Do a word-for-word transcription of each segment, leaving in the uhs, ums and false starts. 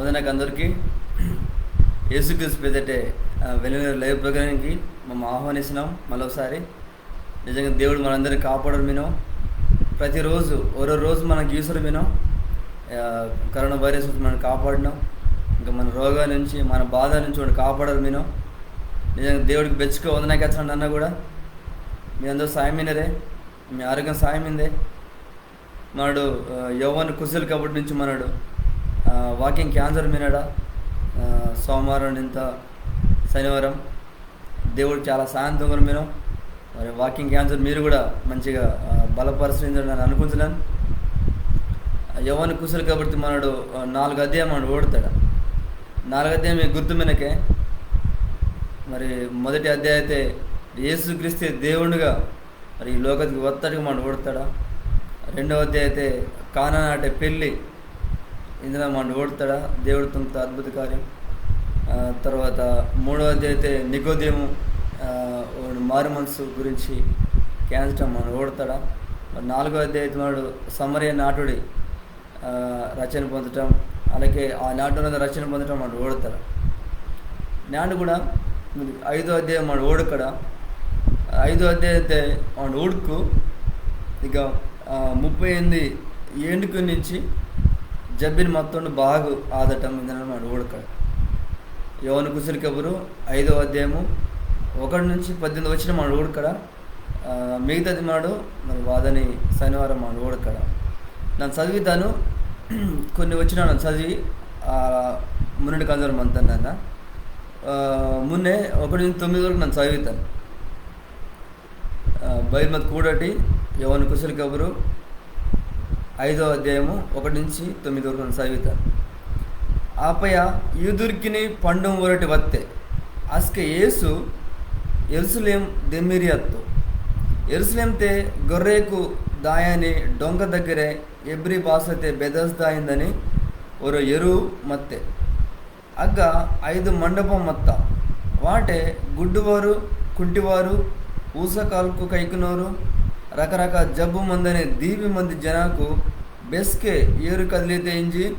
వందనాకు అందరికీ. యేసుక్రీస్తు పేదటే, ఆ, వెలుగునెరు live programకి మమ్మ ఆహ్వానిస్తున్నాం మళ్ళొకసారి. నిజంగా దేవుడు మనందరినీ కాపాడరు మీను. ప్రతిరోజు, ఒరో రోజు మనకి ఈసరు మీను. ఆ, కరోనా వైరస్ నుంచి మనం కాపాడినాం. ఇంకా మన రోగాల నుంచి, మన బాధ నుంచి కూడా కాపాడరు మీను. నిజంగా దేవుడికి బెచ్చుకో వందనాకు ఎత్తాను నన్న కూడా. మీ అందరూ సాయం మినరే, మీ ఆరోగ్యం సాయం మిందే. మనడు, ఆ, యోవాను కుశల కబురు నుంచి మనడు, ఆ, వాక్యం కేంజోర్ మినడా, ఆ, సోమవారం ఇంత శనివారం దేవుడు చాలా సాయం తుంగోర్ మినో. మరి వాక్యం కేంజోర్ మీరు కూడా మంచిగా, ఆ, బలపరుస్తుందని నన్ను అనుకుంటున్నాను. ఆ, యోవాను కుశల కబురు మనడు, ఆ, నాలుగు అధ్యాయం మనడు ఓడతాడు. నాలుగు అధ్యాయం మీకు గుర్తు మినకే. మరి మొదటి అధ్యాయతే యేసుక్రీస్తే దేవుడుగా మరి ఈ లోకతికి వత్తడికి మనడు ఓడతాడా. రెండవ అధ్యాయతే కానా నాటే పెళ్ళి, ఇందులో మనడు ఓడతాడా, దేవుడు తుంత అద్భుత కార్యం. ఆ, తర్వాత మూడవ అధ్యాయతే నికోదేము, ఆ, ఓడు మారు మనసు గురించి కేంజటం మనడు ఓడతాడా. మరి నాలుగో అధ్యాయతే మనడు సమరయ నాటుడి, ఆ, రచన పొందటం, అలాగే ఆ నాటుడి రచన పొందటం మనడు ఓడతాడా. నేండు కూడా ఐదో అధ్యాయం మనడు ఓడకడ. ఐదో అధ్యాయతే మనడు ఊడుకు ఇక, ఆ, ముప్పై ఎనిమిది ఏండుకు నుంచి జబ్బిని మత్తోండు బాగు ఆదటం ఇందని మనడు ఓడకడ. యోవాను కుశల కబురు ఐదో అధ్యాయము ఒకటి నుంచి పద్దెనిమిది వచనం మనడు ఓడకడ. ఆ, మిగతాది మనడు మరి వాదని శనివారం మనడు ఓడకడ. నన్న చదివితాను, కొన్ని వచనాలు నన్న చదివి, ఆ, మున్నటి కంజోర్ మంతాను నన్న. ఆ, మున్నే ఒకటి నుంచి తొమ్మిది వరకు నన్న చదివితాను. ఆ, బైబిల్ మత్కు ఊడటి యోవాను కుశల కబురు ఐదో అధ్యాయము ఒకటి నుంచి తొమ్మిది వరకు నన్న చదివితాను. ఆపాయ యూదుర్కిని పండుం ఊరటి వత్తే. అస్కె యేసు యెరూసలేం దెమ్మిరి అత్తో. యెరూసలేంతే గొర్రెకు దాయని డొంక దగ్గరే ఎబ్రి బాసతే బెదస్దా ఇందని ఒరో ఎరువు మత్తే. అగ్గ ఐదు మండపం మత్త. వాటే గుడ్డివారు, కుంటివారు, ఊసకాల్కు కైకునోరు, రకరక జబ్బు మందని దీవి మంది జనాకు బెస్కె ఏరు కదిలితే ఇంజి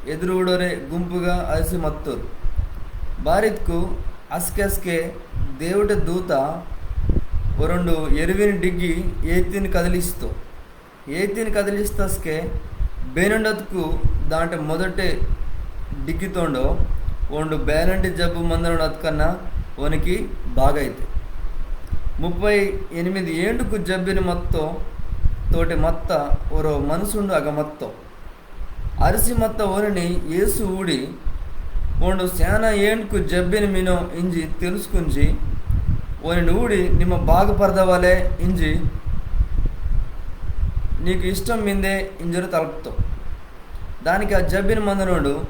ఎదురూడోరే గుంపుగా అలసి మత్తోరు. బారిత్కు అస్కెస్కె దేవుటె దూత ఒరొండు ఎరువిని డిగ్గి ఏతిని కదిలిస్తో. ఏతిని కదిలిస్తస్కె బేనొండత్కు దాంటె మొదటె డిగ్గితోండో ఓండు బేలంటి జబ్బు మందనోండు అత్కన్న ఓనికి బాగైతె. ముప్పై ఎనిమిది ఏండుకు జబ్బిని మత్తో తోటె మత్త ఒరో మనుసుండు అగ మత్తో. అరిసి మత్త ఓనిని యేసు ఊడి, ఓండు సేన ఏండ్కు జబ్బిని మినో ఇంజి తెలుసుకుంజి, ఓనిని ఊడి నిమ్మ బాగు పర్దవలె ఇంజి, నీకు ఇష్టం మిందె ఇంజోరె తల్ప్తో. దానికి ఆ జబ్బిని మందనోండు,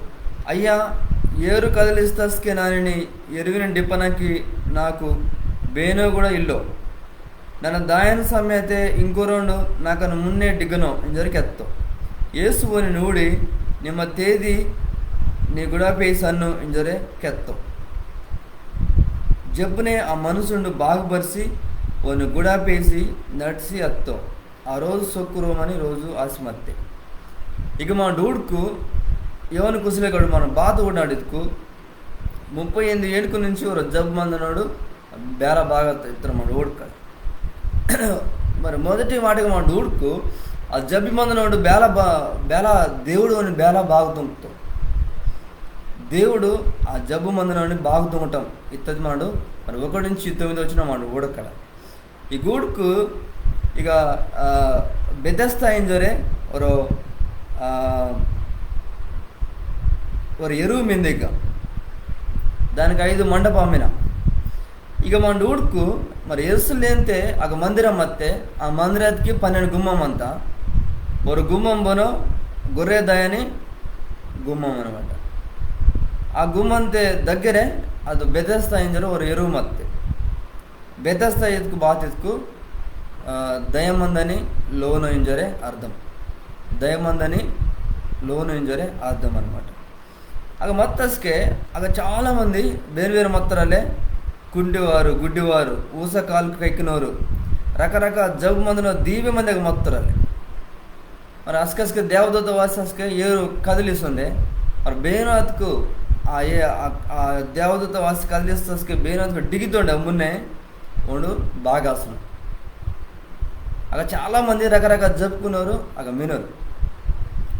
అయ్యా, ఏరు కదిలిస్తస్కె నానిని ఎరువిని డిప్పనకి నాకు బేనో కూడా ఇల్లో. నన్న దాయన సమయతె ఇంకొరొండు నాకన్న మున్నె డిగ్గనో ఇంజోరె కెత్తో. యేసు ఓనిని ఊడి, నిమ్మ తేది నీ గుడాపె ఇసన్ను ఇంజోరె కెత్తో. జబ్బునె ఆ మనుసుండు బాగుపరిసి, ఓని గుడాపె ఇసి నడిసి అత్తో. ఆ రోజు సొక్కురోమని రోజు ఆసి మత్తె. ఇక మా డూడ్కు యోవాను కుశల కబురు మన బాత ఊడినాడిత్కు ముప్పై ఎనిమిది ఏండ్కు నుంచి ఒరో జబ్బు మందనోండు బేల బాగు ఇత్తోరు మనడు ఊడకడ. మరి మొదటి మాటగా మనడు ఊడుకు ఆ జబ్బి మందనోండు బేల బా-, బేల దేవుడు ఓని బేల బాగు తుంగ్తో. దేవుడు ఆ జబ్బు మందనోండు బాగు తుంగటం ఇత్తది మనడు మరి ఒకటి నుంచి తొమ్మిది వచనం మనడు ఊడకడ. ఈ గూడుకు ఇక, ఆ, బెతెస్దా ఇంజోరె ఒరో, ఆ, ఒరో ఎరువు మిందె ఇక. దానికి ఐదు మండపం మిన. ఇక మనడు ఊడుకు మరి యెరూసలేంతె అగ మందిరం మత్తె, ఆ మందిరాతికి పన్నెండు గుమ్మం అంత. ఒరో గుమ్మం బోనో గొర్రె దాయని గుమ్మం అనమాట. ఆ గుమ్మంతె దగ్గరె అది బెతెస్దా ఇంజోరె ఒరో ఎరువు మత్తె. బెతెస్దా ఇత్కు బాతిత్కు, ఆ, దయమందని లోను ఇంజోరె అర్థం. దయమందని లోను ఇంజోరె అర్థం అనమాట. అగ మత్తస్కె అగ చాలా మంది వేరు వేరు మత్తోరల్లె, కుంటివారు, గుడ్డివారు, ఊస కాల్కు కైకినోరు, రకరకాల జబ్బు మందనోరు దీవి మంది అగ మత్తోరల్లె. మరి అస్కస్కె దేవదూత వాసి అస్కె ఏరు కదిలిస్తుండే. మరి బేనో అత్కు ఆ ఏ-, ఆ, ఆ దేవదూత వాసి కదిలిస్తస్కే బేనో అత్కు డిగితోండు మున్నే ఓండు బాగాసును. అగ చాలా మంది రకరకాల జబ్బుకున్నారు, అగ మినరు.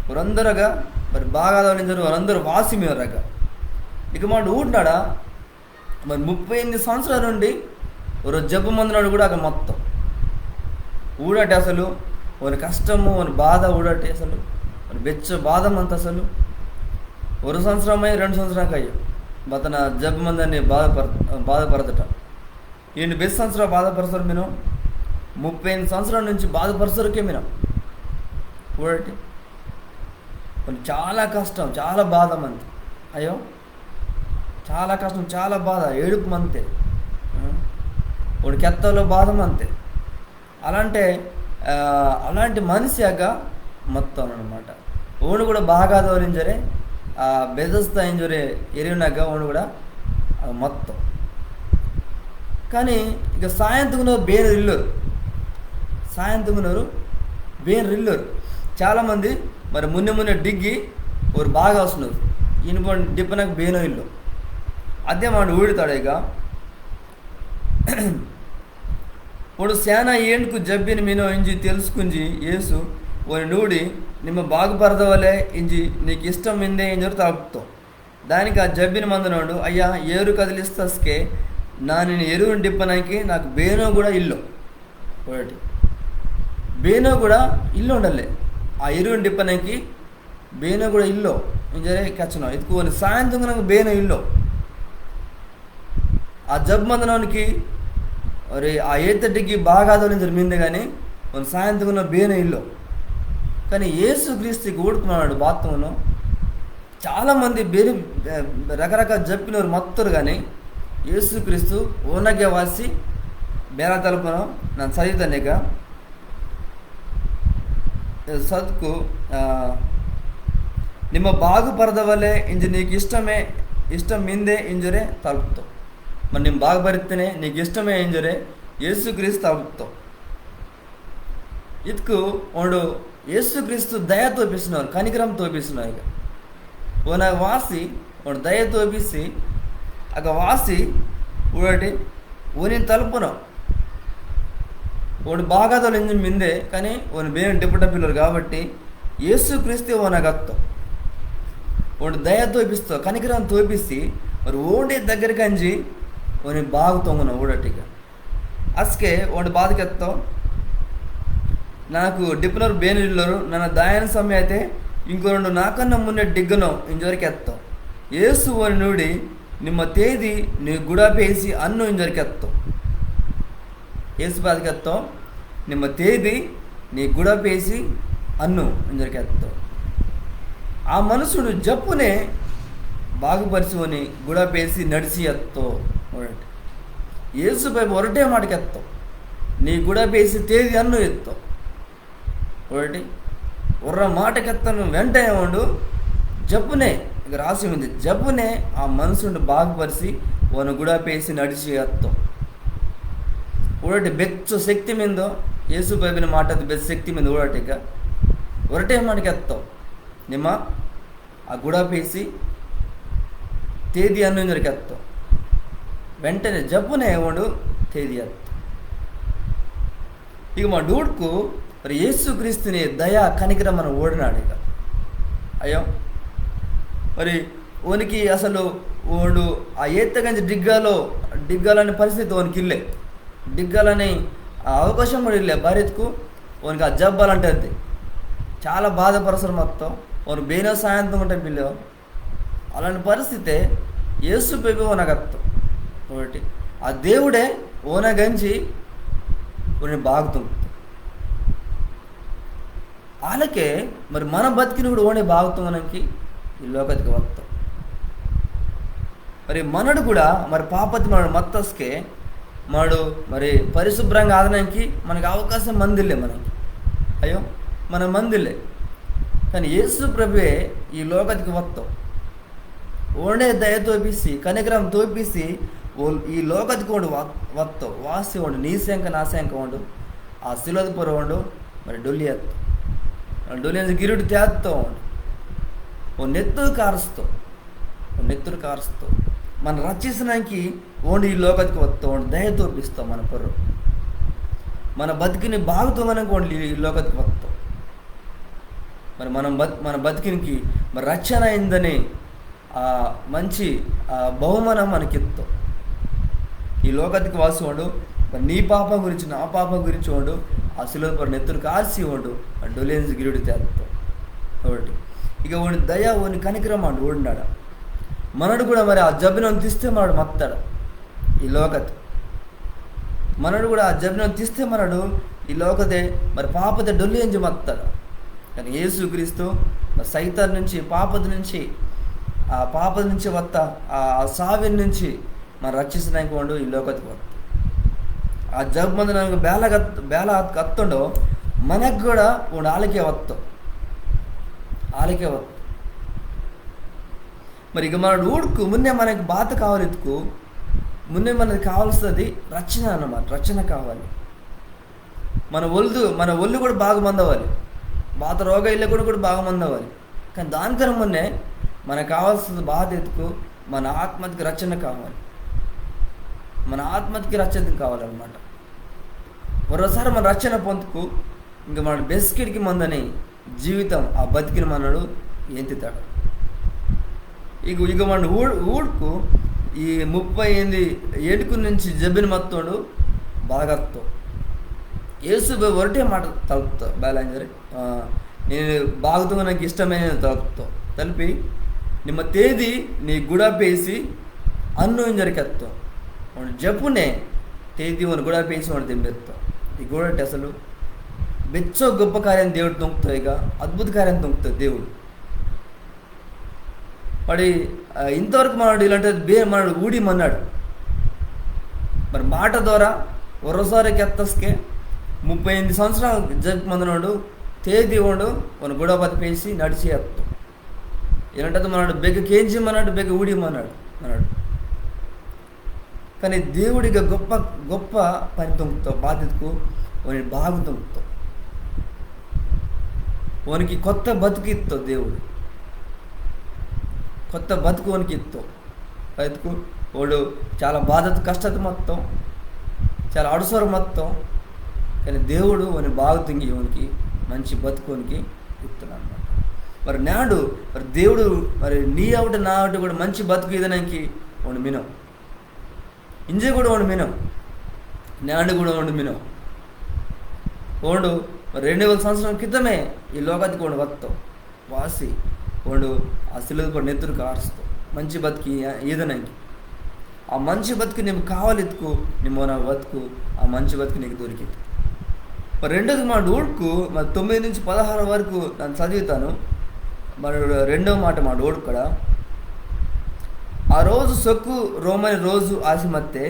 వారందరూ అగ మరి బాగాదవలింజరు, వారందరూ వాసి మినరు అగ. ఇక మాట ఊడినాడా మరి ముప్పై ఎనిమిది సంవత్సరాల నుండి ఒరో జబ్బు మందినోడు కూడా అగ మొత్తం ఊడటి అసలు, ఓని కష్టము, ఓని బాధ ఊడటి అసలు, ఓని బెచ్చ బాధ మంత అసలు. ఒరో సంవత్సరమై రెండు సంవత్సరానికి అయ్యో బతన జబ్బు మందని బాధపర-, బాధపరదట. ఈయన బెచ్చ సంవత్సరం బాధపరసరు మీను, ముప్పై ఎనిమిది సంవత్సరాల నుంచి బాధపరసరుకే మీను ఊడటి. ఓని చాలా కష్టం, చాలా బాధ మంది. అయ్యో, చాలా కష్టం, చాలా బాధ, ఏడుపు మంతే. ఆ? ఓడి కెత్తలో బాధ మంతే. అలాంటే, ఆ, అలాంటి మనిషి అగ మొత్తం అనమాట. ఓడు కూడా బాగా తోలింజరే, ఆ, బెదస్తా ఇంజరే ఎరివినగ్గ ఓడు కూడా, ఆ, మొత్తం. కానీ ఇక సాయంత్రం బేరు ఇల్లోరు, సాయంత్రం ఉన్నారు బేరు ఇల్లోరు. చాలామంది మరి మున్నే మున్నే డిగ్గి ఓరు బాగా వస్తున్నారు. ఈయన డిప్పనకు బేనో ఇల్లు. అదే మాట ఊడితాడు ఇక. ఓండు సేన ఏండ్కు జబ్బిని మినో ఇంజి తెలుసుకుంజి యేసు ఓని నూడి, నిమ్మ బాగుపరదవలే ఇంజి నీకు ఇష్టం మిందే ఇంజోరు తలుపుతో. దానికి ఆ జబ్బిని మందనోండు, అయ్యా, ఏరు కదిలిస్తస్కే నానిని ఎరువుని డిప్పనాకి నాకు బేనో కూడా ఇల్లో. ఒకటి. బేనో కూడా ఇల్లో ఉండలే. ఆ ఎరువుని డిప్పనాకి బేనో కూడా ఇల్లో ఇంజరే కెచ్చనో. ఇత్కు ఓని సాయం తుంగనాకి బేనో ఇల్లో. ఆ జబ్బు మందనోనికి, ఒరే, ఆ ఏతడికి బాగాదోలింజరు మిందే కానీ, ఓని సాయం తుంగనో బేనో ఇల్లో. కానీ యేసు క్రీస్తుకి ఊడుకున్నాడు బాత్తంలో. చాలా మంది బేరు, బే-, రకరకాల జబ్బినోరు మత్తోరు కానీ, యేసు క్రీస్తు ఓనగే వాసి బేలా తలుపునో నన్న చదివితాను ఇక. సద్కు, ఆ, నిమ్మ బాగుపరదవలే ఇంజి నీకు ఇష్టమే, ఇష్టం మిందే ఇంజరే తలుపుతో. మరి నిమ్మ బాగుపరిస్తేనే నీకు ఇష్టమే ఇంజరే యేసుక్రీస్తు తలుపుతో. ఇత్కు ఓండు యేసుక్రీస్తు దయ తోపిస్తున్నారు, కనికరం తోపిస్తున్నారు ఇక. ఓన వాసి, ఓండు దయ తోపిసి, అగ వాసి, ఊడటి, ఓని తలుపునో. ఓండు బాగాదోలింజి మిందే, కానీ ఓని బేనో డిప్పటం పిల్లోరు కాబట్టి, యేసు క్రీస్తే ఓనగత్తో. ఓండు దయ తోపిస్తో, కనికరం తోపిసి, మరి ఓండే దగ్గరికి అంజి, ఓని బాగు తొంగనో ఊడటిగా. అస్కే ఓండు బాధ కెత్తో, నాకు డిప్పనోరు బేనోరు ఇల్లోరు, నన్న దాయన సమయతే ఇంకొరోండు నాకన్నా మున్నే డిగ్గనో ఇంజోరి కెత్తో. యేసు ఓని నూడి, నిమ్మ తేది నీ గుడా పేసి అన్ను ఇంజోరి కెత్తో. యేసు బాధ కెత్తో, నిమ్మ తేది నీ గుడా పేసి అన్ను ఇంజోరి కెత్తో. ఆ మనుసుడు జప్పునే బాగుపరిసి ఓని గుడా పేసి నడిసి అత్తో. యేసు ప్రభు ఒరటే మాట కెత్తో, నీ గుడా పేసి తేది అన్ను ఎత్తో. ఒకటి, ఒర్ర మాట కెత్తను వెంటనే ఓండు జప్పునే, ఇక రాసి మిందే, జప్పునే ఆ మనుసుండు బాగుపరిసి ఓని గుడా పేసి నడిసి అత్తో. ఒకటి బెచ్చో శక్తి మిందో, యేసు ప్రభుని మాట బెచ్చో శక్తి మిందో ఒకటి ఇక. ఒరటే మాట కెత్తో, నిమ్మ ఆ గుడా పేసి తేది అన్ను ఇంజోరి కెత్తో. వెంటనే జప్పునే ఓండు తేది అత్తో. ఇక మా డూడ్కు మరి యేసు క్రీస్తుని దయ కనికరం మన ఓడినాడు ఇక. అయ్యో, మరి ఓనికి అసలు ఓండు ఆ ఏత్తగంజి డిగ్గాలో, డిగ్గాలని పరిస్థితి ఓనికి ఇల్లే, డిగ్గాలని ఆ అవకాశం కూడా ఇల్లే. బారిత్కు ఓనికి ఆ జబ్బు అలాంటిది, చాలా బాధపరసరు మొత్తం. ఓను బేనో సాయం తుంగటం పిల్లో. అలాంటి పరిస్థితే యేసు ప్రభు ఓనగత్తో. ఒకటి, ఆ దేవుడే ఓనగంజి ఓని బాగు తుంగతో. అలాకే మరి మన బతికిని కూడా ఓనే బాగు తుంగనాకి ఈ లోకతికి వత్తో. మరి మనడు కూడా మరి పాపతి మనడు మత్తస్కే మనడు మరి పరిశుభ్రంగా ఆదనాకి మనకి అవకాశం మందిల్లే మనకి. అయ్యో, మన మందిల్లే. కానీ యేసు ప్రభువే ఈ లోకతికి వత్తో. ఓండే దయ తోపిసి, కనికరం తోపిసి, ఓ ఈ లోకతికి ఓండు వ-, వత్తో. వాసి ఓండు, నీ సెంక నా సెంక ఓండు. ఆ సిలువది పొర్రో ఓండు, మరి డొల్లి అత్తో. డొల్లి అంజి గిరుడు తేత్తో ఓండు. ఓ నెత్తురు కారుస్తో, ఓ నెత్తురు కారుస్తో. మన రక్షించడానికి ఓండు ఈ లోకత్కి వస్తో, ఓండు దయ తోపిస్తో మన పొర్రో. మన బతుకుని బాగు తుంగనాకి ఓండు ఈ లోకత్కి వస్తో. మరి మనం బత్-, మన బతుకునికి మరి రక్షణ అయిందని ఆ మంచి ఆ బహుమానం మనకిస్తో. ఈ లోకత్కి వాసి ఓండు, మరి నీ పాపం గురించి, నా పాపం గురించి ఓండు, ఆ సిలువ పొర్రో నెత్తురు కార్సి ఓండు, మరి డొల్లి అంజి గిరుడు తేస్తో. కాబట్టి ఇక ఓని దయ, ఓని కనికరం మనడు ఊడినాడ. మనడు కూడా మరి ఆ జబ్బిని తీస్తే మనడు మత్తాడ ఈ లోకత్. మనడు కూడా ఆ జబ్బిని తీస్తే మనడు ఈ లోకతే మరి పాపతే డొల్లి అంజి మత్తాడ. కానీ యేసుక్రీస్తు మరి సైతాన్ నుంచి, పాపత నుంచి, ఆ పాపత నుంచి వత్త ఆ, ఆ సావిన్ నుంచి మన రక్షించడానికి ఓండు ఈ లోకత్కి వస్తో. ఆ జబ్బు మంది నాకు బేల కత్-, బేల కత్తుండో మనకు కూడా ఓండు ఆలకే వస్తో, ఆలకే వస్తో. మరి ఇక మనడు ఊడుకు మున్నే మనకి బాత కావాలి ఎత్తుకు, మున్నే మనకి కావాల్సినది రక్షణ అన్నమాట. రక్షణ కావాలి. మన ఒళ్ళు, మన ఒళ్ళు కూడా బాగా మందవాలి, బాత రోగ ఇల్లకుండా కూడా బాగా మందవాలి. కానీ దానికన్నా మున్నే మనకు కావాల్సినది బాత ఎత్తుకు మన ఆత్మకి రక్షణ కావాలి, మన ఆత్మకి రక్షణ కావాలన్నమాట. మరోసారి మన రక్షణ పొందుకు ఇంకా మన బెస్కెట్కి మందని జీవితం, ఆ బతికిన మనడు ఏంతితాడు. ఇక ఇక మన ఊ-, ఊడుకు ఈ ముప్పై ఎనిమిది ఏడుకు నుంచి జబ్బిని మత్తోండు బాగత్తో. యేసు బ-, ఒరటే మాట తలుపుతో, బేల ఇంజోరె, ఆ, నేను బాగుతుంగ నాకు ఇష్టమైన తలుపుతో. తలిపి, నిమ్మ తేది నీ గుడా పేసి అన్ను ఇంజోరె కెత్తో. ఓండు జప్పునే తేది ఓని గుడా పేసి ఓండు దెంబెత్తో. ఈ గుడా అంటే అసలు బెచ్చో గొప్ప కార్యం దేవుడు తుంగ్తో, ఇక అద్భుత కార్యం తుంగ్తో దేవుడు. మరి, ఆ, ఇంతవరకు మనడు ఇలాంటి బే-, మనడు ఊడి మన్నాడు. మరి మాట ద్వారా ఒరోసారి కెత్తస్కే ముప్పై ఎనిమిది సంవత్సరాలు జరుపు మందనోడు తేది ఓండు ఓని గుడా బతి పేసి నడిచి ఎత్తో. ఇలాంటది మనడు బెగ్గ కేంజి మన్నాడు, బెగ్గ ఊడి మన్నాడు, మన్నాడు. కానీ దేవుడిగా గొప్ప, గొప్ప పని తుంగ్తో, బాత ఇత్తుకు ఓని బాగు తుంగ్తో. ఓనికి కొత్త బతుకు ఇత్తో దేవుడు, కొత్త బతుకు ఓనికి ఇత్తో. ఇత్తుకు ఓండు చాలా బాధత, కష్టత మత్తో, చాలా అడుసోరు మత్తో. కానీ దేవుడు ఓని బాగు తుంగి ఓనికి మంచి బతుకు ఓనికి ఇత్తో అన్నమాట. మరి నాడు మరి దేవుడు మరి నీ అవుట నా అవుట కూడా మంచి బతుకు ఈదనాకి ఓండు మినో. ఇంజె కూడా ఓండు మినో, నాడు కూడా ఓండు మినో. ఓండు మరి రెండు వేల సంవత్సరం క్రితమే ఈ లోకత్కి ఓండు వత్తో, వాసి ఓండు ఆ సిలువ పొర్రో నెత్తురు కార్స్తో మంచి బతుకు ఈదనాకి. ఆ మంచి బతుకు నీకు కావాలి ఇత్తుకు, నిమ్మ నా బతుకు, ఆ మంచి బతుకు నీకు దొరికింది. మరి రెండోది మనడు ఊడుకు, మరి తొమ్మిది నుంచి పదహారు వరకు నన్న చదువుతాను. మరి రెండో మాట మనడు ఊడుకు కూడా, ఆ రోజు సొక్కు రోమని రోజు ఆసి మత్తే,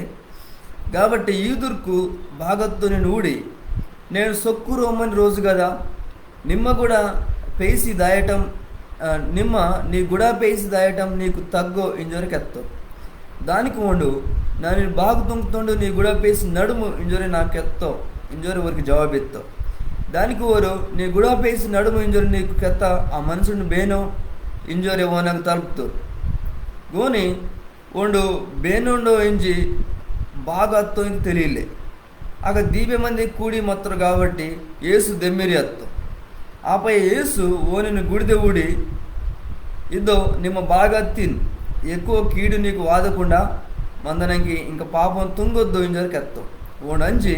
కాబట్టి యూదుర్కు బాగత్తోనిని ఊడి, నేండు సొక్కు రోమని రోజు కదా, నిమ్మ కూడా పేసి దాయటం, ఆ, నిమ్మ నీ గుడా పేసి దాయటం నీకు తగ్గో ఇంజోరె కెత్తో. దానికి ఓండు, నా నిన్ను బాగు తుంగ్తోండు, నీ గుడా పేసి నడుము ఇంజోరె నా కెత్తో ఇంజోరె ఓరికి జవాబిత్తో. దానికి ఓరు, నీ గుడా పేసి నడుము ఇంజోరె నీకు కెత్త ఆ మనుసుని బేనో ఇంజోరె ఓనగ్గ తలుపుతోరు. గోని ఓండు బేనోండో ఇంజి బాగ అత్తోనికి తెలియలే. అగ దీబె మంది కూడి మత్తోరు కాబట్టి యేసు దెమ్మిరి అత్తో. ఆపాయ యేసు ఓనిని గుడిదె ఊడి, ఇద్దో నిమ్మ బాగ అత్తిని, ఎక్కువ కీడు నీకు వాదకుండా మందనాకి ఇంక పాపం తుంగొద్దు ఇంజోరె కెత్తో. ఓండు అంజి,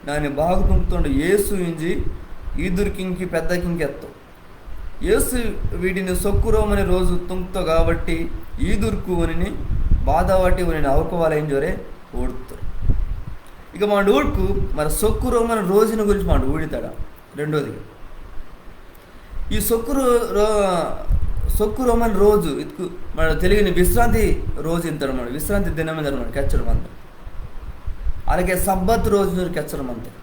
నా నిన్ను బాగు తుంగ్తోండు యేసు ఇంజి యూదుర్కినికి పెద్దకినికి కెత్తో. యేసు వీడిని సొక్కు రోమని రోజు తుంగ్తో కాబట్టి యూదుర్కు ఓనిని బాధ వాటి ఓనిని అవుకవాల ఇంజోరె ఊడుతోరు. ఇక మనడు ఊడుకు మరి సొక్కు రోమని రోజుని గురించి మనడు ఊడితాడ. రెండోది, ఈ సొక్కు రో-, రో-, సొక్కు రోమని రోజు ఇత్తుకు మన తెలుగుని విశ్రాంతి రోజు ఇంతాడ, మన విశ్రాంతి దినం ఇంతాడ, మన కెచ్చోరు మంతోరు. అలాగే సబ్బత్ రోజు కెచ్చోరు మంతోరు.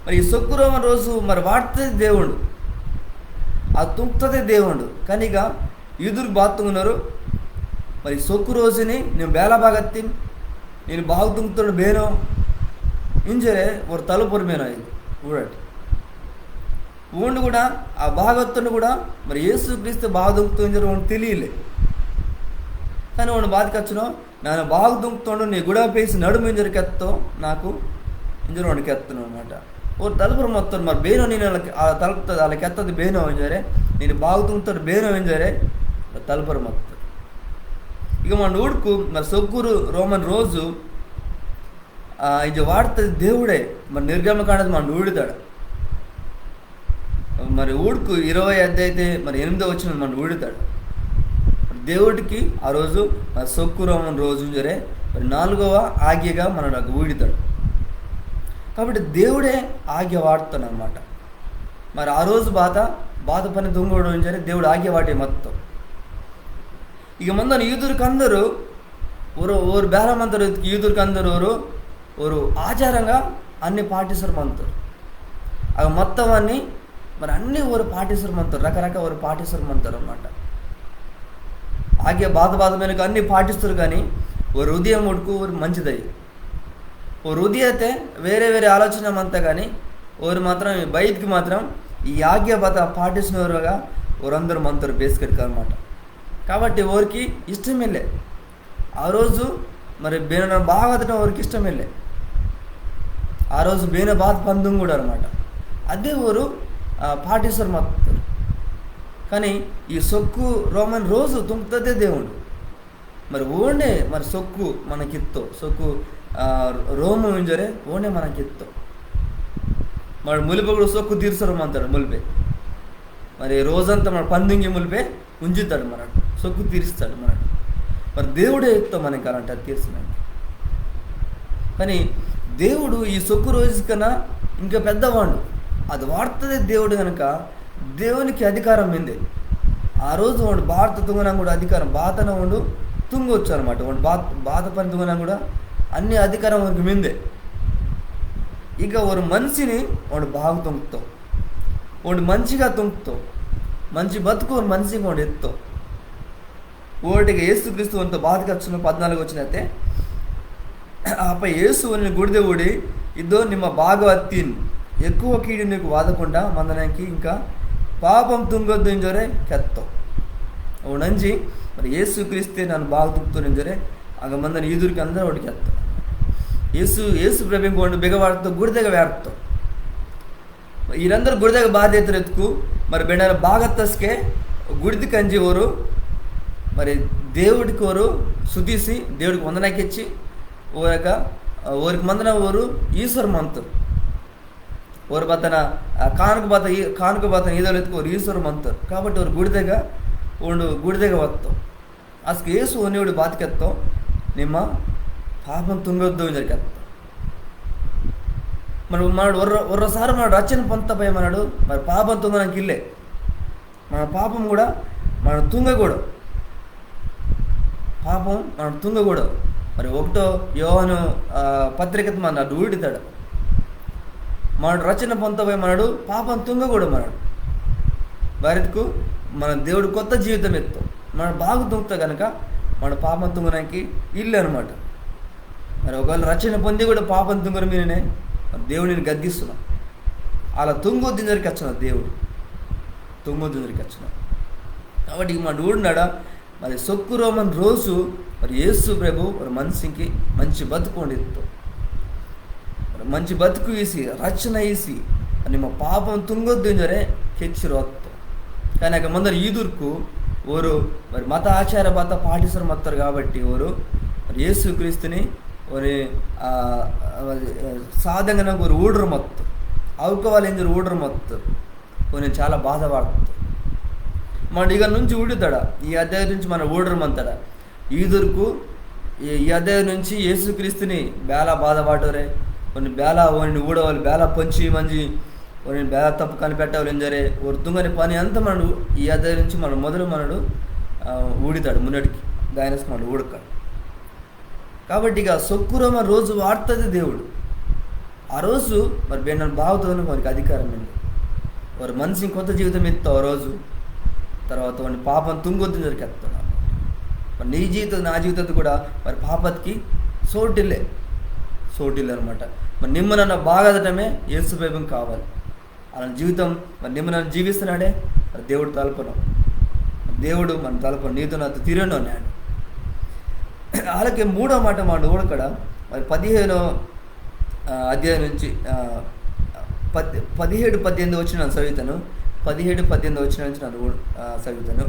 మరి ఈ సొక్కు రోమని రోజు మరి వాట్తదే దేవుండు, ఆ తుంగ్తదే దేవుండు. కానీ ఇక యూదుర్కు బాత తుంగనోరు, మరి సొక్కు రోజుని నిమ్మ బేల బాగ అత్తిని, నిన్ను బాగు తుంగ్తోండు బేనో ఇంజోరె ఓరు తలుపోరు మేనో ఇది ఊడటి. ఓండు కూడా, ఆ బాగత్తోండు కూడా మరి యేసుక్రీస్తు బాగు తుంగ్తోండు ఇంజోరె ఓండు తెలియలే. కానీ ఓండు బాత కెచ్చినో, నన్న బాగు తుంగ్తోండు, నీ గుడా పేసి నడుము ఇంజోరె కెత్తో నాకు ఇంజోరె ఓండు కెత్తో అనమాట. ఓరు తలపర మత్తోరు మరి బేనో, నేను అలా, అలా తలప్తది, అలా కెత్తది బేనో ఇంజోరె, నేను బాగు తుంగ్తోండు బేనో ఇంజోరె తలపర మత్తోరు. ఇక మన ఊడుకు మరి సొక్కురు రోమన్ రోజు, ఆ, ఇది వార్తది దేవుడే మరి నిర్గమకాండది మన ఊడితాడు. మరి ఊడుకు ఇరవై అధ్యాయతే మరి ఎనిమిదో వచనం మన ఊడితాడు. దేవుడికి ఆ రోజు మరి సొక్కు రోమన్ రోజు ఇంజోరె మరి నాలుగవ ఆజ్ఞగా మనడు ఊడితాడు. కాబట్టి దేవుడే ఆజ్ఞ వాడుతాడు అనమాట. మరి ఆ రోజు బాత, బాత పని తుంగోడు ఇంజోరె దేవుడు ఆజ్ఞ వాటి మత్తో. ఇక మందని యూదుర్కు అందరు ఓరు, ఓరు బేల మంతోరు, యూదుర్కు అందరు ఓరు, ఓరు ఆచారంగా అన్ని పాటిసోరు మంతోరు. అగ మత్తవన్ని మరి అన్ని ఓరు పాటిసోరు మంతోరు, రకరక ఓరు పాటిసోరు మంతోరు అనమాట. ఆగే బాత బాత మేరకు అన్ని పాటిస్తోరు, కానీ ఓరు హృదయం ఊడుకు ఓరు మంచిదై, ఓరు హృదయతే వేరే వేరే ఆలోచన మంత, కానీ ఓరు మాత్రం ఈ బయటికి మాత్రం ఈ ఆజ్ఞ బాత పాటిసినోరుగా ఓరందరు మంతోరు బేస్కెట్కి అనమాట. కాబట్టి ఓరికి ఇష్టమిల్లే. ఆ రోజు మరి బేన బాగత్తటం ఓరికి ఇష్టమిల్లే. ఆ రోజు బేన బాత పని తుంగోడు అనమాట. అదే ఓరు, ఆ, పాటిసోరు మత్తోరు. కానీ ఈ సొక్కు రోమన్ రోజు తుంగ్తదే దేవుడు. మరి ఓండే మరి సొక్కు మనకిత్తో, సొక్కు, ఆ, రోము ఇంజోరె ఓండే మనకిత్తో. మరి ములిపే కూడా సొక్కు తీర్సోరు మంతాడు ములిపే. మరి రోజంతా మన పని తుంగి ములిపే ఉంజితాడు మనడు, సొక్కు తీరిస్తాడు మనడు. మరి దేవుడే ఇత్తో మనకి అలాంటి అది తీర్చడానికి. కానీ దేవుడు ఈ సొక్కు రోజు కన్నా ఇంకా పెద్దవాడు. అది వాడుతదే దేవుడు కనుక దేవునికి అధికారం మిందే. ఆ రోజు ఓండు బాత తుంగనా కూడా అధికారం, బాతన ఓండు తుంగొచ్చు అనమాట. ఓండు బాత, బాత పని తుంగనా కూడా అన్ని అధికారం ఓనికి మిందే. ఇక ఓరు మనిషిని ఓండు బాగు తుంగ్తో, ఓండు మంచిగా తుంగ్తో, మంచి బతుకు ఓరు మనిషికి ఓండు ఇత్తో. ఓడికి యేసుక్రీస్తు ఓనితో బాత కెచ్చినో పద్నాలుగు వచనతే, అప్ప యేసు ఓనిని గుడిదె ఊడి, ఇద్దో నిమ్మ బాగు అత్తిన్, ఎక్కువ కీడు నీకు వాదకుండా మందనాకి ఇంకా పాపం తుంగొద్దు ఇంజోరె కెత్తో. ఓండంజి మరి యేసుక్రీస్తే నన్న బాగు తుంగ్తోండు ఇంజోరె అగ మందని యూదుర్కు అందరు ఓడికి కెత్తో. యేసు, యేసు ప్రభుకి ఓండు బెగ వాట్తో గుడిదెగ వాట్తో. ఈరందరు గుడిదెగ బాత ఎత్తోరు ఇత్కు, మరి బేన బాగత్తస్కే గుడిది కంజి ఓరు, మరి దేవుడికి ఓరు స్తుతిసి, దేవుడికి వందనా కెచ్చి, ఓరక, ఓరికి మందన ఓరు ఈసోరు మంతోరు. ఓరు బాతన, ఆ, కానుక బాత ఈ-, కానుక బాతన ఈదోరు ఇత్కు ఓరు ఈసోరు మంతోరు. కాబట్టి ఓరు గుడిదెగ, ఓండు గుడిదెగ వత్తో. అస్కు యేసు ఓనిని ఊడి బాత కెత్తో, నిమ్మ పాపం తుంగొద్దు ఇంజోరె కెత్తో. మరి మనడు ఒర్రొ-, ఒర్రొసారి మనడు రచ్చన పొంతపై మనడు మరి పాపం తుంగనాకి ఇల్లే. మన పాపం కూడా మనడు తుంగకూడదు. పాపం మనడు తుంగకూడదు. మరి ఒకటో యోహాను, ఆ, పత్రికతే మనడు ఊడితాడు. మనడు రచ్చన పొంతపై మనడు పాపం తుంగకూడదు మనడు. బారిత్కు మన దేవుడు కొత్త జీవితం ఇత్తో. మనడు బాగు తుంగ్తో కనుక మన పాపం తుంగనాకి ఇల్లే అనమాట. మరి ఒకవేళ రచ్చన పొంది కూడా పాపం తుంగోరు మీరనే మరి దేవుడు నిన్ను గద్దిస్తున్నా. అలా తుంగొద్దు ఇంజోరె కెచ్చినో దేవుడు. తుంగొద్దు ఇంజోరె కెచ్చినో. కాబట్టి మనడు ఊడినాడా మరి సొక్కు రోమన్ రోజు మరి యేసు ప్రభు ఓరు మనిషికి మంచి బతుకు ఓండు ఇత్తో. మరి మంచి బతుకు ఈసి, రచ్చన ఈసి, మరి నిమ్మ పాపం తుంగొద్దు ఇంజోరె కెచ్చిరొత్తో. కానీ అగ మందని యూదుర్కు ఓరు మరి మత ఆచార బాత పాటిసోరు మత్తోరు కాబట్టి ఓరు మరి యేసుక్రీస్తుని ఓరి, ఆ, ఆ, సాధంగా ఓరు ఊడోరు మత్తోరు. అవుకవాలి ఇంజోరె ఊడోరు మత్తోరు. ఓనిని చాలా బాధ వాట్తో. మనడు ఇక నుంచి ఊడితాడా, ఈ అధ్యాయం నుంచి మనడు ఊడోరు మంతాడా. యూదుర్కు ఈ, ఈ అధ్యాయం నుంచి యేసుక్రీస్తుని బేల బాధ వాటోరే, ఓని బేల ఓనిని ఊడవాలి, బేల పొంచి మంజి, ఓనిని బేల తప్పు కనిపెట్టవాలి ఇంజోరె, ఓరు తుంగని పని అంతా మనడు ఈ అధ్యాయం నుంచి మనడు మొదలు మనడు, ఆ, ఊడితాడు మున్నటికి, దానిస్ మనడు ఊడకాడు. కాబట్టి ఇక సొక్కు రోమన్ రోజు వాట్తదే దేవుడు. ఆ రోజు మరి బేనన్న బాగు తుంగనాకి ఓనికి అధికారం మిందే. ఓరు మనిషికి కొత్త జీవితం ఇత్తో ఆ రోజు. తర్వాత ఓండు పాపం తుంగొద్దు ఇంజోరె కెత్తో. మరి నీ జీవితం, నా జీవితం కూడా మరి పాపత్కి సోటిల్లే. సోటిల్లే అనమాట. మరి నిమ్మ నన్న బాగత్తటమే యేసు ప్రభుకి కావాలి. అలా జీవితం మరి నిమ్మ నన్న జీవిస్తున్నాడే, మరి దేవుడు తలపను. దేవుడు మన తలపను, నీతో నాతో తిరను అన్నాడు. అలాగే మూడో మాట మనడు ఊడకడ మరి పదిహేనో, ఆ, అధ్యాయం నుంచి, ఆ, పద్-, పదిహేడు పద్దెనిమిది వచనం నన్న చదువుతాను. పదిహేడు పద్దెనిమిది వచనం నుంచి నన్న ఊడ-, ఆ, చదువుతాను.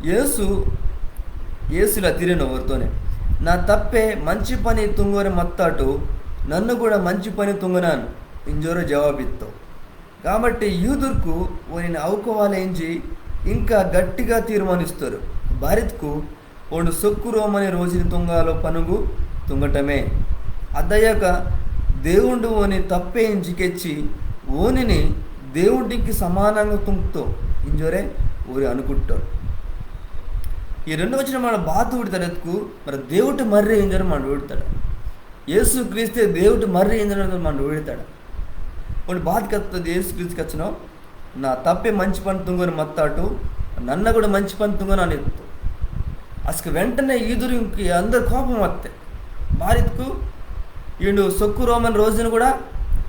యేసు, యేసు ఇలా తిరిగిన ఓరితోనే, "నా తప్పే మంచి పని తుంగోరి మత్తాటు, నన్న కూడా మంచి పని తుంగనాను" ఇంజోరు జవాబిత్తో. కాబట్టి యూదుర్కు ఓనిని అవుకోవాలెంజి ఇంకా గట్టిగా తీర్మానిస్తోరు. బారిత్కు ఓండు సొక్కు రోమని రోజిని తుంగాలో పనుంగు తుంగటమే. అదయక దేవుండు ఓని తప్పే ఇంజి కెచ్చి ఓనిని దేవుండింకి సమానంగా తుంగ్తో ఇంజోరే ఓరి అనుకుట్టోరు. ఈ రెండు వచనం మన బాత ఊడితాడు ఎత్తుకు, మరి దేవుటి మర్రి ఇంజోరు మన ఊడితాడు. యేసు క్రీస్తే దేవుటి మర్రి ఇంజోరు మన ఊడితాడు. ఓండు బాత కత్తది యేసు క్రీస్తు కచ్చనో, "నా తప్పే మంచి పని తుంగోని మత్తాటు, నన్న కూడా మంచి పని తుంగనాను" ఇత్తో. అసలు వెంటనే యూదురికి అందరు కోపం వత్తే. బారిత్కు ఈండు సొక్కు రోమని రోజిని కూడా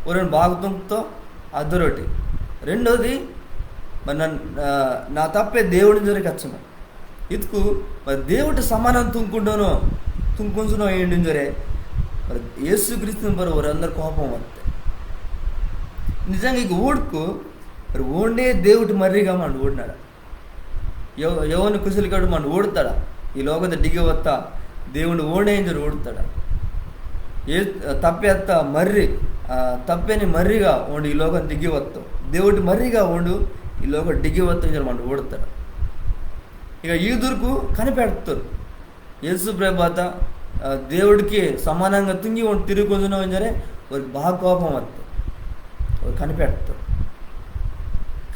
ఓరిని బాగు తుంగ్తో అద్దరొటి. రెండోది, మరి నన్-, ఆ, నా తప్పే దేవుండి ఇంజోరు కచ్చనో. ఇత్కు మరి దేవుటి సమానం తుంకుండోనో, తుంకుంజునో ఏండింజోరే. మరి యేసు క్రీస్తుని పరు ఓరందరు కోపం వత్తే. నిజంగా ఇక ఊడుకు మరి ఓండే దేవుటి మర్రిగా మన ఊడినాడు. యో-, యోవాను కుశలికడు మన ఊడతాడా? ఈ లోకత డిగి వత్త దేవుండు ఓండే ఇంజోరు ఊడతాడా? ఏ తప్పే అత్త మర్రి, ఆ, తప్పేని మర్రిగా ఓండు ఈ లోకం డిగి వత్తో. దేవుటి మర్రిగా ఓండు ఈ లోకం డిగి వత్తో ఇంజోరు మన ఊడతాడా? ఇక యూదుర్కు కనిపెడతారు. యేసు ప్రభు బాత, ఆ, దేవుడికి సమానంగా తుంగి ఓండు తిరుగుకుంటున్నావు ఇంజోరే, ఓరికి బాగా కోపం వత్తే. ఓరు కనిపెడతారు.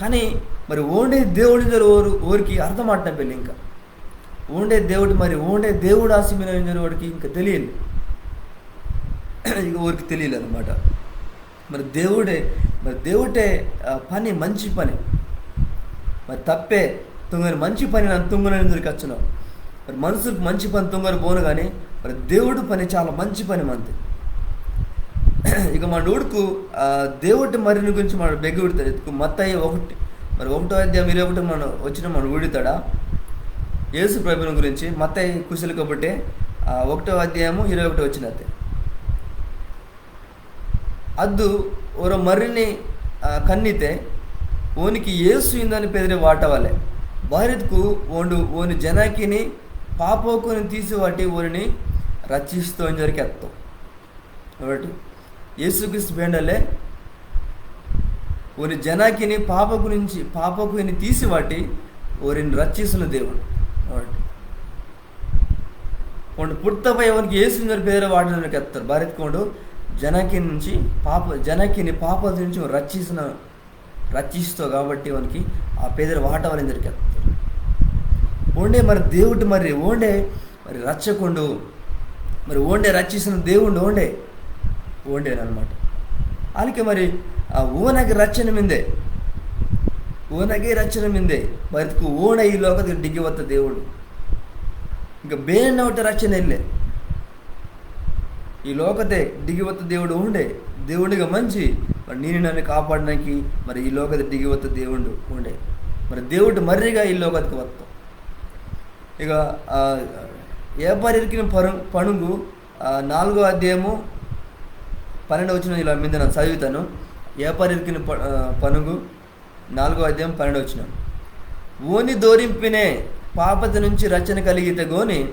కానీ మరి ఓండే దేవుడు ఇంజోరు ఓరు, ఓరికి అర్థం ఆడటం పెళ్ళి ఇంకా. ఓండే దేవుడు మరి, ఓండే దేవుడు ఆసిమిన ఇంజోరు ఓరికి ఇంకా తెలియలే. ఇక ఓరికి తెలియలే అనమాట. మరి దేవుడే, మరి దేవుడే, ఆ, పని మంచి పని. మరి తప్పే తుంగని మంచి పని నన్న తుంగనని ఇంజోరు కచ్చనో. మరి మనుషులకు మంచి పని తుంగరు పోను కానీ మరి దేవుడు పని చాలా మంచి పని మంది. ఇక మన ఊడుకు, ఆ, దేవుడి మర్రిని గురించి మన బెగ్గి ఊడతాడు. ఇదికు మత్తయి ఒకటి, మరి ఒకటో అధ్యాయం ఇరవై ఒకటి మన వచనం మన ఊడితాడా? యేసు ప్రభుని గురించి మత్తయి కుశలి కాబట్టి, ఆ, ఒకటో అధ్యాయము ఇరవై ఒకటి వచనం అదే. అద్దు ఒరో మర్రిని, ఆ, కన్నితే ఓనికి యేసు ఇందని పెదిరి వాటవలే. బారిత్కు ఓండు ఓని జనాకిని పాపోకుని తీసివాటి ఓనిని రక్షిస్తో ఇంజోరు కెత్తో. ఒకటి, యేసుక్రీస్తు బేండలే ఓని జనాకిని పాపకు నుంచి, పాపకుని తీసివాటి ఓరిని రక్షిస్తున్న దేవుడు. ఒకటి. ఓండు పుట్టపై ఓనికి యేసు ఇంజోరు పెదిరి వాటవలే కెత్తారు. బారిత్కు ఓండు జనాకిని నుంచి పాప, జనాకిని పాపల నుంచి రక్షిస్తున్న, రక్షిస్తో కాబట్టి ఓనికి ఆ పెదిరి వాటవలే ఇంజోరు కెత్తారు. ఓండే మరి దేవుడు మరి, ఓండే మరి రక్షకుండు, మరి ఓండే రక్షిస్తున్న దేవుడు ఓండే, ఓండేనమాట. అలాగే మరి ఆ ఓనకి రక్షణ మిందే, ఓనకి రక్షణ మిందే, బారిత్కు ఓండే ఈ లోకతికి డిగి వత్త దేవుడు. ఇంకా బేనొకటి రక్షణ ఇల్లే. ఈ లోకతే డిగి వత్త దేవుడు ఓండే, దేవుడిగా మంచి, మరి నిన్ను నన్ను కాపాడడానికి మరి ఈ లోకతే డిగి వత్త దేవుడు ఓండే. మరి దేవుడు మర్రిగా ఈ లోకతికి వత్తో. ఇక, ఆ, ఏపారిరికిన పరు-, పనుంగు, ఆ, నాలుగో అధ్యాయము పన్నెండవ వచనం ఇలా మిందే నన్న చదువుతాను. ఏపారిరికిన ప-, ఆ, పనుంగు నాలుగో అధ్యాయం పన్నెండవ వచనం. ఓని దోరింపినే పాపత నుంచి రక్షణ కలిగితే గోని,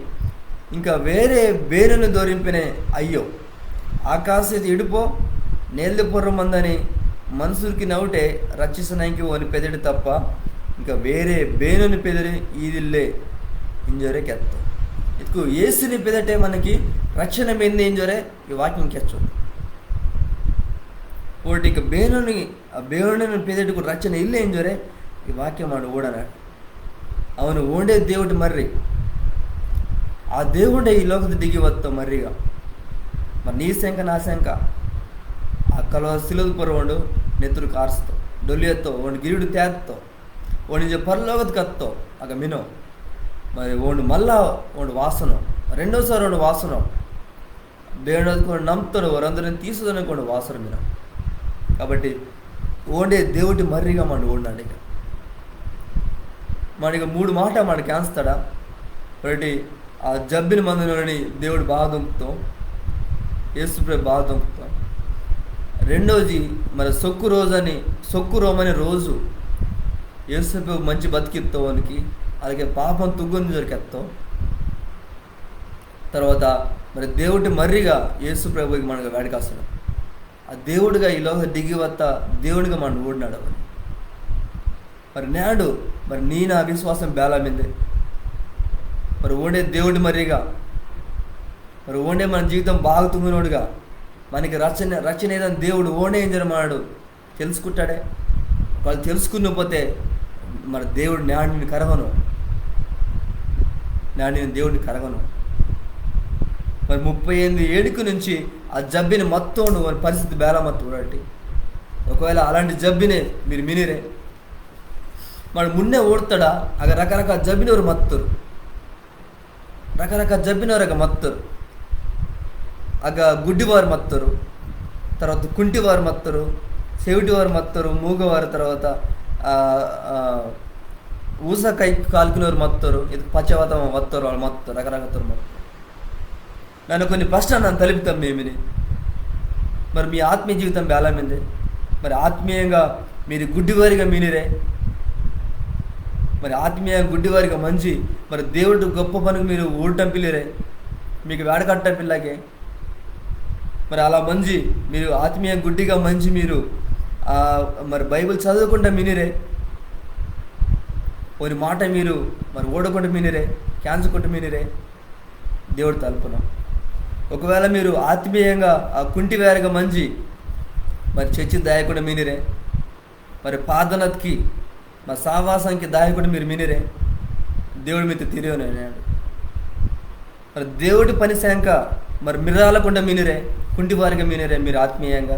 ఇంకా వేరే బేనోని దోరింపినే అయ్యో. ఆకాశతే ఇడుపో, నేల్ద పొర్రొ మందని మనుషుర్కినవుటే రక్షిసనాంకి ఓని పెదిరి తప్ప, ఇంకా వేరే బేనోని పెదిరి ఈదిల్లే ఇంజోరే కెత్తో. ఇదికు యేసుని పెదటే మనకి రక్షణ మిందే ఇంజోరే ఈ వాక్యం కెచ్చో. ఓండు ఇంకా బేనోని, ఆ బేనోని పెదటికు రక్షణ ఇల్లే ఇంజోరే ఈ వాక్యం మనడు ఊడనాడు. అవును, ఓండే దేవుడు మర్రి. ఆ దేవుడే ఈ లోకత డిగి వత్తో మర్రిగా. మరి నీ సెంక నా సెంక. ఆ కలువ సిలువత పొర్రొ ఓండు నెత్తురు కార్స్తో, డొల్లి ఎత్తో, ఓండు గిరిడు తేత్తో, ఓండు ఇంజె పరలోకత కత్తో, అగ మినో. మరి ఓండు మళ్ళా ఓండు వాసనో, రెండోసారి ఓండు వాసనో. బేనోడు అద్దుకు నమ్ముతాడు, ఓరందరిని తీసుకోదనుకోండి వాసోరు మినో. కాబట్టి ఓండే దేవుటి మర్రిగా మనడు ఓడినాడు. ఇక మనకి మూడు మాట మనకి కేంజ్తాడా. ఒకటి, ఆ జబ్బిని మందనోని దేవుడు బాగా తుంగ్తో, యేసు ప్రభు బాగా తుంగ్తో. రెండోది, మరి సొక్కు రోజని, సొక్కు రోమని రోజు యేసు ప్రభు మంచి బతికిత్తోనికి, అలాగే పాపం తుంగొని దొరికెత్తో. తర్వాత మరి దేవుటి మర్రిగా యేసు ప్రభుకి మనకు వేడకాసనం. ఆ దేవుడిగా ఈ లోక దిగి వత్త దేవుడిగా మనడు ఓడినాడు. మరి నేడు మరి నీ నా విశ్వాసం బేలా మిందే. మరి ఓండే దేవుటి మర్రిగా, మరి ఓండే మన జీవితం బాగా తుంగినోడుగా, మనకి రక్షణ, రక్షణ ఏదైనా దేవుడు ఓండే ఇంజోరె మనడు తెలుసుకుంటాడే. ఒకవేళ తెలుసుకున్నపోతే మరి దేవుడు నేడు నిన్ను కరగను, నేడు నిన్ను దేవుడిని కరగను. మరి ముప్పై ఎనిమిది ఏడుకు నుంచి ఆ జబ్బిని మత్తోండు, వాని పరిస్థితి బేలా మత్తోండు. ఒకవేళ అలాంటి జబ్బినే మీరు మినిరే, మరి మున్నే ఓడతాడా? అగ రకరకాల జబ్బినోరు మత్తోరు, రకరకాల జబ్బినోరు అగ మత్తోరు. అగ గుడ్డివారు మత్తోరు, తర్వాత కుంటివారు మత్తోరు, చెవిటివారు మత్తోరు, మూగవారు, తర్వాత, ఆ, ఆ, ఊస కై కాల్కినోరు మత్తోరు, ఇది పచ్చవాత వత్తోరు, వాళ్ళు మత్తోరు, రకరకాల మత్తోరు. నన్ను కొన్ని ప్రశ్న నన్ను తలిపితాం మేమిని. మరి మీ ఆత్మీయ జీవితం బేలా మిందే? మరి ఆత్మీయంగా మీరు గుడ్డివారిగా మినిరే, మరి ఆత్మీయ గుడ్డివారిగా మంచి, మరి దేవుడు గొప్ప పనికి మీరు ఊడటం పిల్లిరే, మీకు వేడకట్టం పిల్లకే. మరి అలా మంచి మీరు ఆత్మీయ గుడ్డిగా మంచి మీరు, ఆ, మరి బైబిల్ చదవకుండా మినిరే, ఓని మాట మీరు మరి ఓడకుండా మినిరే, కేంజకుండా మినిరే, దేవుడు తలుపున. ఒకవేళ మీరు ఆత్మీయంగా ఆ కుంటివారిగా మంచి మరి చర్చి దాయకుండా మినిరే, మరి ప్రార్థనకి, మరి సావాసంకి దాయకుండా మీరు మినిరే, దేవుడు మీతో తిరియోను అన్నాడు. మరి దేవుడి పని శాంక మరి మిర్రాలకుండా మినిరే, కుంటివారిగా మినిరే మీరు ఆత్మీయంగా.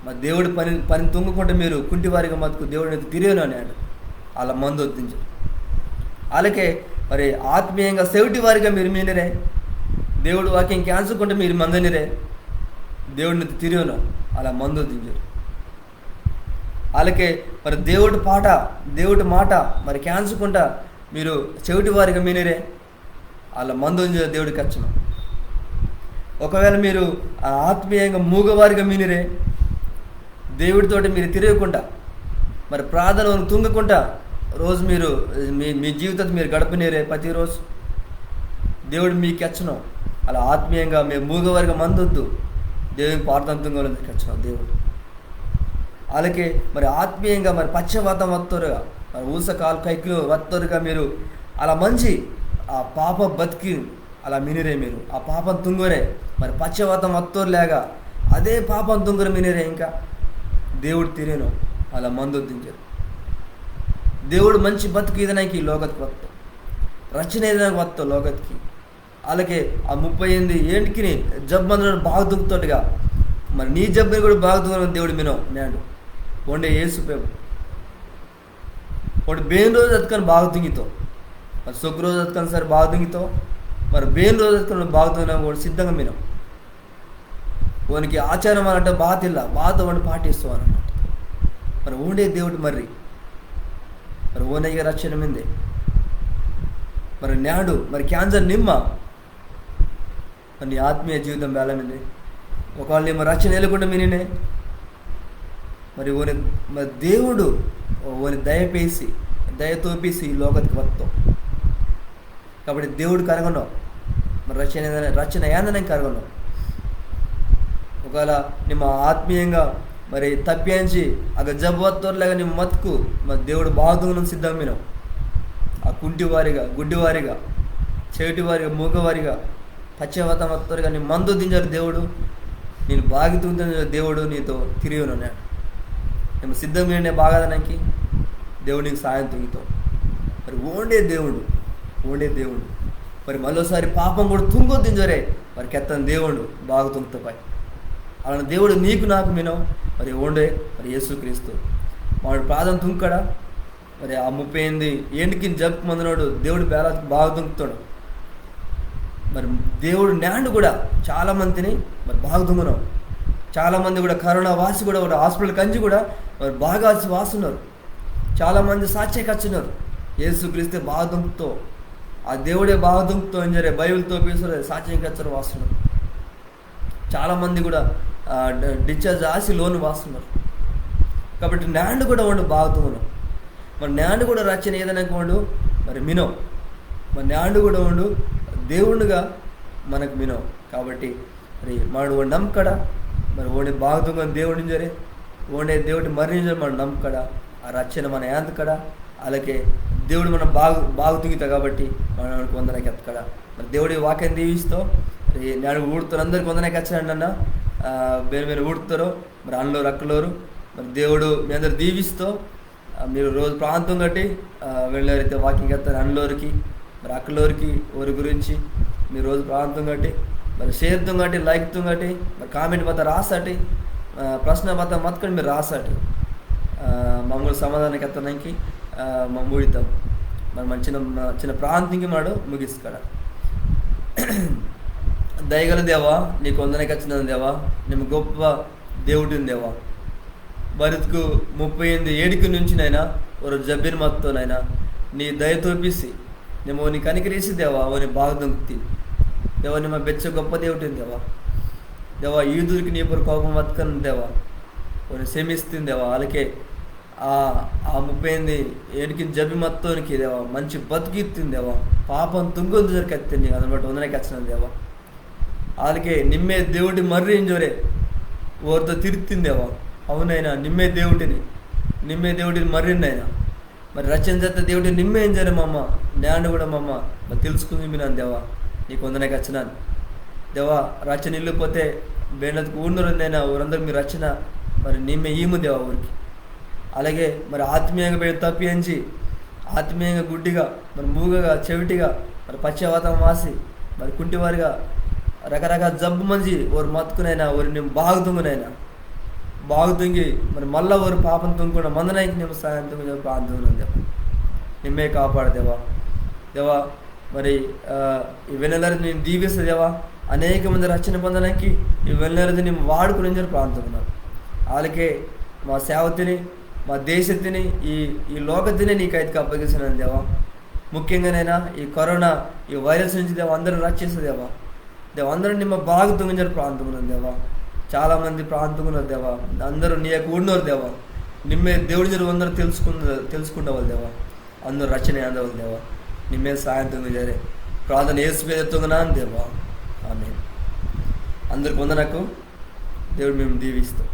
మరి దేవుడి పని, పని తుంగకుండా మీరు కుంటివారిగా మతుకు దేవుడు మీతో తిరియోను అన్నాడు. అలా మందొద్దింజోరు. అలాగే మరి ఆత్మీయంగా సెవిటి వారిగా మీరు మినిరే, దేవుడు వాక్యం కేంజకుండా మీరు మందనిరే, దేవుడు మీతో తిరియోను. అలా మందొద్దింజోరు. అలాగే మరి దేవుడి పాట, దేవుడి మాట మరి కేంజకుండా మీరు చెవిటి వారిగా మినిరే, అలా మందొద్దింజోరు దేవుడు కెచ్చను. ఒకవేళ మీరు ఆ ఆత్మీయంగా మూగవారిగా మినిరే, దేవుడితోటి మీరు తిరగకుండా, మరి ప్రార్థన తుంగకుండా రోజు మీరు మీ, మీ జీవితాన్ని మీరు గడపనీరే ప్రతిరోజు, దేవుడు మీకు కెచ్చను. అలా ఆత్మీయంగా మీరు మూగవారిగా మందొద్దు, దేవునికి ప్రార్థన తుంగవాలని కెచ్చను దేవుడు. అలాగే మరి ఆత్మీయంగా మరి పచ్చవాతం వత్తోరుగా, మరి ఊస కాలు కైకిలు వత్తోరుగా మీరు అలా మంచి ఆ పాప బతికి అలా మినిరే మీరు, ఆ పాపం తుంగోరే, మరి పచ్చవాతం వత్తోరు లేక అదే పాపం తుంగోరు మినిరే, ఇంకా దేవుడు తిరియోను. అలా మందొద్దింజోరు. దేవుడు మంచి బతుకు ఈదనాకి ఈ లోకత్కి వత్తో, రక్షణ ఈదనాకి వత్తో లోకత్కి. అలాగే ఆ ముప్పై ఎనిమిది ఏంటికిని జబ్బు మందనోడు బాగు తుంగ్తోడుగా, మరి నీ జబ్బుని కూడా బాగు తుంగనోని దేవుడు మినో నేడు. ఓండే యేసు ప్రభు. ఓండు బేన్ రోజు అత్కని బాగు తుంగితో, మరి సొగ్గు రోజు అత్కని సరే బాగు తుంగితో, మరి బేన్ రోజు అత్కని బాగు తుంగనాకి ఓండు సిద్ధంగా మినో. ఓనికి ఆచారం అన్నట్టు బాతిల్ల, బాత ఓండు పాటిస్తో అన్నమాట. మరి ఓండే దేవుడు మర్రి, మరి ఓనయ్య రక్షణ మిందే. మరి నేడు మరి కేంజోరు నిమ్మ, మరి నీ ఆత్మీయ జీవితం బేలా మిందే. ఒకవేళ నిమ్మ రక్షణ ఇల్లకుండా మినినే, మరి ఓని, మరి దేవుడు ఓని దయపేసి, దయ తోపేసి ఈ లోకత్కి వత్తో. కాబట్టి దేవుడు కరగను, మరి రక్షణ, రక్షణ ఏందనే కరగను. ఒకవేళ నిమ్మ ఆత్మీయంగా మరి తప్పియంచి అగ జబ్బు వత్తోరు లేక నిమ్మ మతుకు మరి దేవుడు బాగు తుంగనాకి సిద్ధం మినో. ఆ కుంటివారిగా, గుడ్డివారిగా, చెవిటివారిగా, మూగవారిగా, పచ్చవాతం వత్తోరుగా నిమ్మ మందొద్దింజోరు దేవుడు, నిన్ను బాగు తుంగనోని దేవుడు నీతో తిరియోను నేడు. నిమ్మ సిద్ధం మినినే బాగు ఆదనాకి, దేవుడు నీకు సాయం తుంగితో. మరి ఓండే దేవుడు, ఓండే దేవుడు. మరి మళ్ళోసారి పాపం కూడా తుంగొద్దింజోరే, మరి కెత్తని దేవుడు బాగు తుంగ్తోపాయ్. అలాంటి దేవుడు నీకు నాకు మినో, మరి ఓండే, మరి యేసుక్రీస్తు. వాడు ప్రార్థన తుంగ్కడా, మరి ఆ ముప్పై ఎనిమిది ఏంటికి జబ్బు మందనోడు దేవుడు బేలా బాగు తుంగ్తోండు. మరి దేవుడు నేడు కూడా చాలా మందిని మరి బాగు తుంగను. చాలా మంది కూడా కరోనా వాసి కూడా, కూడా హాస్పిటల్ కంజి కూడా మరి బాగా వాసి వాస్తున్నారు. చాలా మంది సాక్ష్యం కచ్చున్నారు, యేసుక్రీస్తే బాగా తుంగుతో, ఆ దేవుడే బాగా తుంగుతో ఇంజరే బైబిల్తో పేసురే సాక్ష్యం కచ్చరు వాస్తున్నారు. చాలా మంది కూడా, ఆ, డ-, డిశ్చార్జ్ ఆసి లోన్ వాస్తున్నారు. కాబట్టి నాండు కూడా ఉండు బాగుతుంగను. మరి నాండు కూడా రచ్చన ఏదైనా ఉండు మరి మినో. మరి నాండు కూడా ఉండు దేవుడుగా మనకు మినో. కాబట్టి మరి మనడు ఓని నమ్మకడ, మరి ఓని బాగుతుంగని దేవుడు ఇంజరే, ఓనే దేవుడి మర్రి ఇంజరే మనడు నమ్మకడ, ఆ రచ్చన మన యాంతకడ, అలాగే దేవుడు మన బాగు బాగుతుంగిత కాబట్టి మనడు ఓనికి వందనకి ఎత్తకడ. మరి దేవుడి వాక్యం దీవిస్తో మరి నాడు ఊడుతున్న అందరికి వందనకి వచ్చాడు నన్న. ఆ, బేరు బేరు ఊడుతారో మరి అన్నలోరు అక్కలోరు, మరి దేవుడు మీ అందరు దీవిస్తో, ఆ, మీరు రోజు ప్రార్థన కట్టి, ఆ, వెళ్ళారైతే వాక్యం కెత్తారు అన్నలోరికి మరి అక్కలోరికి ఓరి గురించి మీరు రోజు ప్రార్థన కట్టి, మరి షేర్ తుంగటి, లైక్ తుంగటి, మరి కామెంట్ బత్త రాసటి, ఆ, ప్రశ్న బత్త మత్కడి మీరు రాసటి. ఆ, మమ్మల్ని సమాధానం కెత్తడానికి, ఆ, మమ్మ ఊడితాం. మరి మన చిన్న, చిన్న ప్రార్థనకి మాడు ముగిస్తాడ. దయగల దేవా, నీకు వందనకి వచ్చిన దేవా, నిమ్మ గొప్ప దేవుడిని దేవా. బతుకు ముప్పై ఎనిమిది ఏడుకి నుంచి నైనా ఒక జబ్బిని మత్తోనైనా నీ దయ తోపిసి, నిమ్మ ఓని కనికరిసి దేవా, ఓని బాగుతుంగ్తి. దేవా, నిమ్మ బెచ్చ గొప్ప దేవుడిని దేవా. దేవా, యూదురికి నీ పొరు కోపం వత్కన్ దేవా, ఓని క్షమిస్తిని దేవా. అలాగే ఆ, ఆ ముప్పై ఎనిమిది ఏడుకి జబ్బి మత్తోనికి దేవా, మంచి బతుకిత్తిని దేవా, పాపం తుంగొందు జరికెత్తిని అందుబట్టి వందనకి వచ్చిన దేవా. అలాగే నిమ్మే దేవుడి మర్రి ఇంజోరే ఓరితో తిరుత్తిని దేవా. అవునైనా నిమ్మే దేవుడిని, నిమ్మే దేవుడిని మర్రినైనా. మరి రచ్చన జత్త దేవుడిని నిమ్మే ఇంజోరే మమ్మ, నాండు కూడా మమ్మ, మరి తెలుసుకుంది మినాను దేవా, నీకు వందనకి వచ్చినాను. దేవా, రచ్చన ఇల్లు పోతే బేనత్కు ఊడినోరందైనా ఓరందరు మీ రచ్చన మరి నిమ్మే ఈము దేవా ఓరికి. అలాగే మరి ఆత్మీయంగా బేను తప్పి అంజి, ఆత్మీయంగా గుడ్డిగా, మరి మూగగా, చెవిటిగా, మరి పక్షవాతం వాసి, మరి కుంటివారిగా, రకరకాల జబ్బు మంజి ఓరు మత్తుకునైనా, ఓరి నిమ్మ బాగుతుంగునైనా, బాగుతుంగి మరి మళ్ళా ఓరు పాపం తుంగకుండా మందనానికి నిమ్మ సాయం తుంగ ప్రార్థన దేవా. నిమ్మే కాపాడు దేవా. దేవా, మరి, ఆ, ఈ వెన్నెలరిది నేను దీవిస్తా దేవా. అనేక మంది రచ్చన పొందడానికి ఈ వెన్నెలరిది నేను వాడుకుని ఇంజోరే ప్రార్థన. అలాగే మా సేవతిని, మా దేశతిని, ఈ, ఈ లోకతిని నీ కైతకి అప్పగిస్తున్నాను దేవా. ముఖ్యంగానైనా ఈ కరోనా, ఈ వైరస్ నుంచి దేవా అందరూ రక్షిస్తా దేవా. దేవా, అందరూ నిమ్మ బాగుతుంగని ఇంజోరే ప్రార్థన దేవా. చాలా మంది ప్రార్థన దేవా, అందరూ నీ యొక్క ఊడినోరు దేవా. నిమ్మే దేవుడి ఇంజోరే అందరూ తెలుసుకుంద-, తెలుసుకుండవాలి దేవా. అందరూ రచ్చన అందవాలి దేవా. నిమ్మే సాయం తుంగ ఇంజోరే ప్రార్థన యేసు పేరు తుంగనాను దేవా. ఆమేన్. అందరికి వందనకు. దేవుడు మేము దీవిస్తాం.